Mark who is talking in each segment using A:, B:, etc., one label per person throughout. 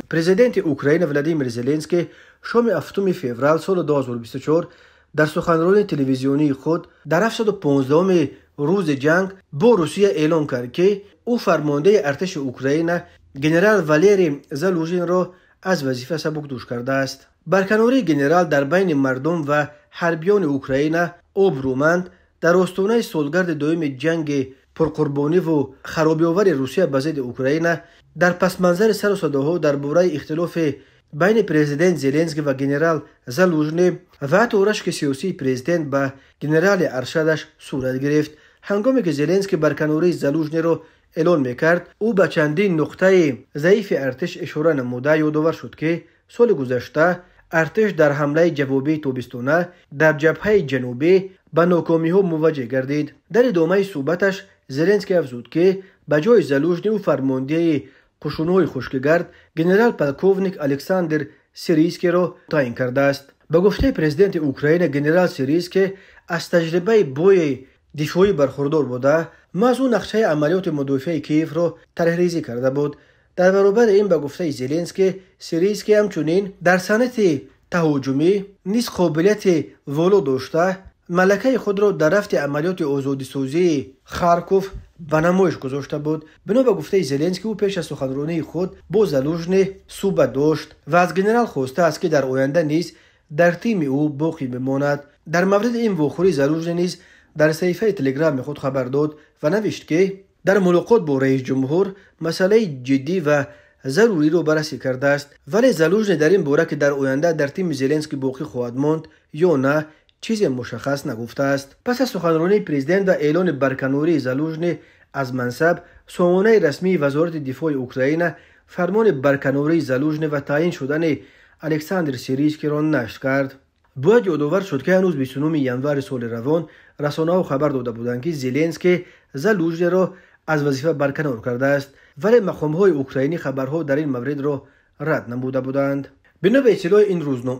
A: Президенти Украина Владимир Зеленский шоми 7 феврал соли 2024 дар суханронии телевизионии худ дар 715-уми рӯзи ҷанг бо Русия эълон кард, ки ӯ фармондеҳи артиши Украина генерал Валерий Залужинро аз вазифа сабукдӯш кардааст. Барканории генерал дар байни мардум ва ҳарбиёни Украина обрӯманд дар остонаи солгарди дуюми ҷанги пурқурбониву харобиовари Русия ба зидди Украина, дар пасманзари сару садоҳо дар бораи ихтилофи байни президент Зеленский ва генерал Залужный ва ҳатто рашки сиёсии президент ба генерали аршадаш сурат гирифт. Ҳангоме ки Зеленский барканории Залужниро эълон мекард, ӯ ба чандин нуқтаи заифи артиш ишора намуда, ёдовар шуд, ки соли гузашта артиш дар ҳамлаи ҷавобии тобистона дар ҷабҳаи ҷанубӣ ба нокомиҳо мувваҷеҳ гардид. Дар идомаи суҳбаташ Зеленский афзуд, ки ба ҷои Залужни ӯ фармондеҳи қушунҳои хушкигард генерал полковник Александр Сирийскийро таъин кардааст. Ба гуфтаи президенти Украина, генерал Сирийский аз таҷрибаи бои дифоӣ бархурдор буда, маҳз ӯ нақшаи амалиёти мудофиаи Киевро тарҳрезӣ карда буд. Дар баробари ин, ба гуфтаи Зеленский, Сирийский ҳамчунин дар санъати таҳоҷумӣ низ қобилияти воло дошта, малакаи худро дар рафти амалиёти озодисозии Харков ба намоиш гузошта буд. Бино ба гуфтаи Зеленский, ӯ пеш аз суханронии худ бо Залужни суҳбат дошт ва аз генерал хостааст, ки дар оянда низ дар тими ӯ боқӣ бимонад. Дар мавриди ин вохӯрӣ Залужни низ дар саҳифаи Телеграми худ хабар дод ва навишт, ки дар мулоқот бо раисҷумҳур масъалаи ҷиддӣ ва заруриро баррасӣ кардааст, вале Залужни дар ин бора, ки дар оянда дар тими Зеленский боқӣ хоҳад монд ё на, чизе мушаххас нагуфтааст. Пас аз суханронии президент ва эълони барканории Залужни аз мансаб, сомонаи расмии Вазорати дифои Украина фармони барканории Залужни ва таъин шудани Александр Сирийскийро нашр кард. Бояд ёдовар шуд, ки ҳанӯз 29 январи соли равон расонаҳо хабар дода буданд, ки Зеленский Залужниро аз вазифа барканор кардааст, вале мақомҳои украинӣ хабарҳо дар ин мавридро рад намуда буданд. Бино ба иттилои ин рӯзно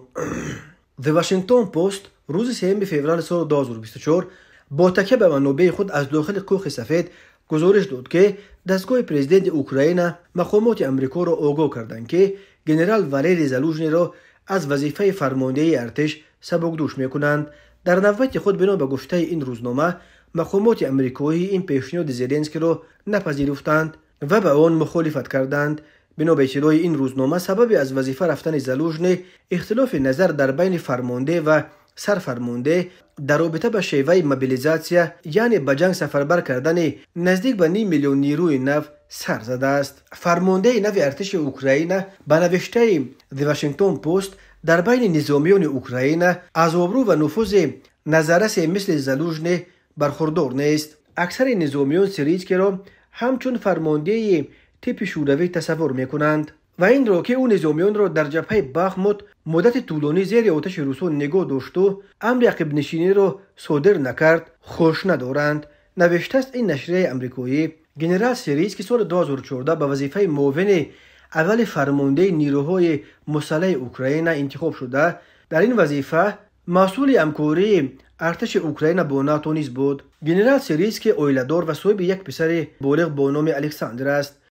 A: The Washington Post, рӯзи 3 феврали соли 2024 бо такя ба манобеи худ аз дохили Кӯхи Сафед гузориш дод, ки дастгоҳи президенти Украина мақомоти Амрикоро огоҳ карданд, ки генерал Валерий Залужниро аз вазифаи фармондеҳии артиш сабукдӯш мекунанд. Дар навбати худ, бино ба гуфтаи ин рӯзнома, мақомоти амрикоӣ ин пешниҳоди Зеленскиро напазируфтанд ва ба он мухолифат карданд. Бино ба иттилои ин рӯзнома, сабаби аз вазифа рафтани Залужни ихтилофи назар дар байни фармондеҳ ва сарфармондеҳ дар робита ба шеваи мобилизатсия, яъне ба ҷанг сафарбар кардани наздик ба ним миллион нерӯи нав сар задааст. Фармондеҳи нави артиши Украина, ба навиштаи The Washington Post, дар байни низомиёни Украина аз обрӯ ва нуфузи назаррасе мисли Залужни бархурдор нест. Аксари низомиён Сирийскиро ҳамчун фармондеҳи типи шӯравӣ тасаввур мекунанд ва инро, ки ӯ низомиёнро дар ҷабҳаи Бахмут муддати тӯлонӣ зери оташи русҳо нигоҳ дошту амри ақибнишиниро содир накард, хуш надоранд, навиштааст ин нашрияи амрикоӣ. Генерал Сирийский соли 2014 ба вазифаи муовини аввали фармондеҳи нерӯҳои мусаллаҳи Украина интихоб шуда, дар ин вазифа масъули ҳамкории артиши Украина бо НАТО низ буд. Генерал Сирийский оиладор ва соҳиби як писари болиғ бо номи Александр аст.